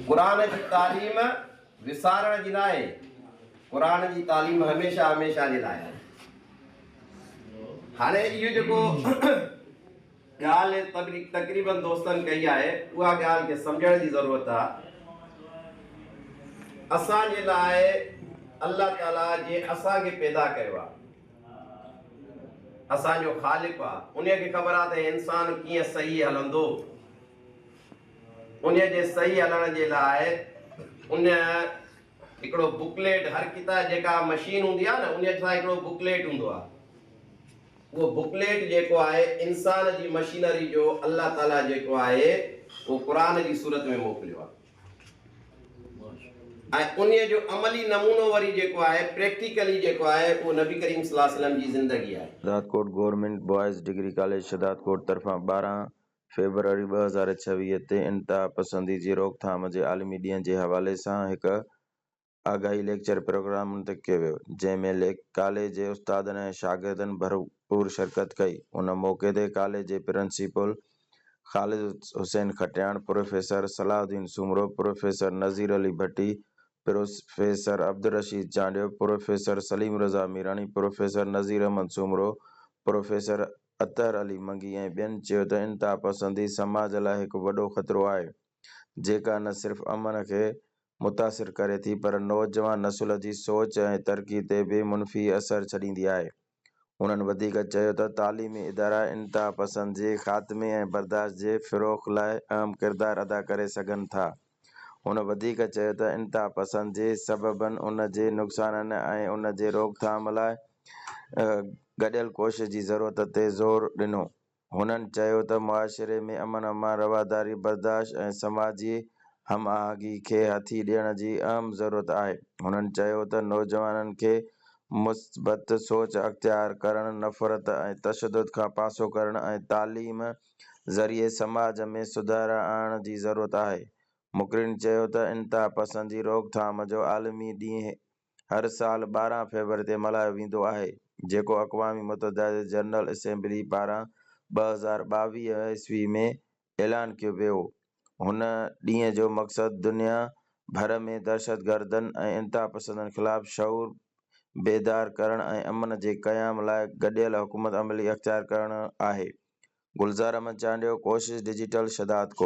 قرآن جي تعليم وسارڻ جي ناهي، قرآن جي تعليم هميشه هميشه جي لاء آهي. هاڻي اهو جيڪو ڳالهه تقريبن دوستن ڪئي آهي اها ڳالهه کي سمجهڻ جي ضرورت آهي. اسان جي لاء الله تعاليٰ جنهن اسان کي پيدا ڪيو آهي، اسان جو خالق آهي، انهي کي خبر آهي ته انسان ڪيئن صحيح هلندو. انهيء جي صحيح هلڻ جي لاء ان هڪڙو بڪليٽ هر ڪتا جيڪا مشين هوندي آهي نه انهيء سان هڪڙو بڪليٽ هوندو آهي اهو بڪليٽ جيڪو آهي انسان جي مشينري جو الله تعاليٰ جيڪو آهي اهو قرآن جي صورت ۾ موڪليو آهي ۽ انهيء جو عملي نمونو وري جيڪو آهي پريڪٽيڪلي جيڪو آهي اهو نبي ڪريم صلي الله عليه وسلم جي زندگي آهي. Shahdadkot government boys degree college Shahdadkot طرفان 12 فيبروري 2026 تي انتهاپسندي جي روڪٿام جي عالمي ڏينهن جي حوالي سان هڪ آگاهي ليڪچر پروگرام منعقد ڪيو ويو، جنهن ۾ ڪاليج جي استادن ۽ شاگردن ڀرپور شرڪت ڪئي. ان موقعي تي ڪاليج جي principal Khalid Hussain Khatian, professor Salahuddin Soomro, professor Nazir Ali Bhatti, professor Abdul Rasheed Chandio, professor Saleem Raza Mirani, professor Nazir Ahmed Soomro, professor Athar Ali Mangi ۽ ٻين چيو ته انتهاپسندي سماج لاء هڪ وڏو خطرو آهي، جيڪا نه صرف امن کي متاثر ڪري ٿي پر نوجوان نسل جي سوچ ۽ ترقي تي به منفي اثر ڇڏيندي آهي. هنن وڌيڪ چيو ته تعليمي ادارا انتهاپسند جي خاتمي ۽ برداشت جي فروغ لاء اهم ڪردار ادا ڪري سگهن ٿا. هن وڌيڪ چيو ته انتهاپسند جي سببن، ان جي نقصانن ۽ ان جي روڪٿام لاء گڏيل ڪوشش جي ضرورت تي زور ڏنو. هنن چيو ته معاشري ۾ امن امان، رواداري، برداشت ۽ سماجي هم آهنگي کي هٿي ڏيڻ جي اهم ضرورت آهي. هنن چيو ته نوجوانن کي مثبت سوچ اختيار ڪرڻ، نفرت ۽ تشدد کان پاسو ڪرڻ ۽ تعليم ذريعي سماج ۾ سڌارا آڻڻ جي ضرورت آهي. مقررين چيو ته انتهاپسندي روڪٿام جو عالمي ڏينهن هر سال 12 فيبروري تي ملهايو ويندو آهي، جيڪو اقوام متحده جي جنرل اسيمبلي پاران 2022 عيسوي ۾ اعلان ڪيو ويو. هن ڏينهن جو مقصد دنيا ڀر ۾ دهشتگردن ۽ انتهاپسندن خلاف شعور بيدار ڪرڻ ۽ امن جي قيام لاء گڏيل حڪمت عملي اختيار ڪرڻ آهي. گلزار احمد چانڊيو، ڪوشش ڊجيٽل، شھدادڪوٽ.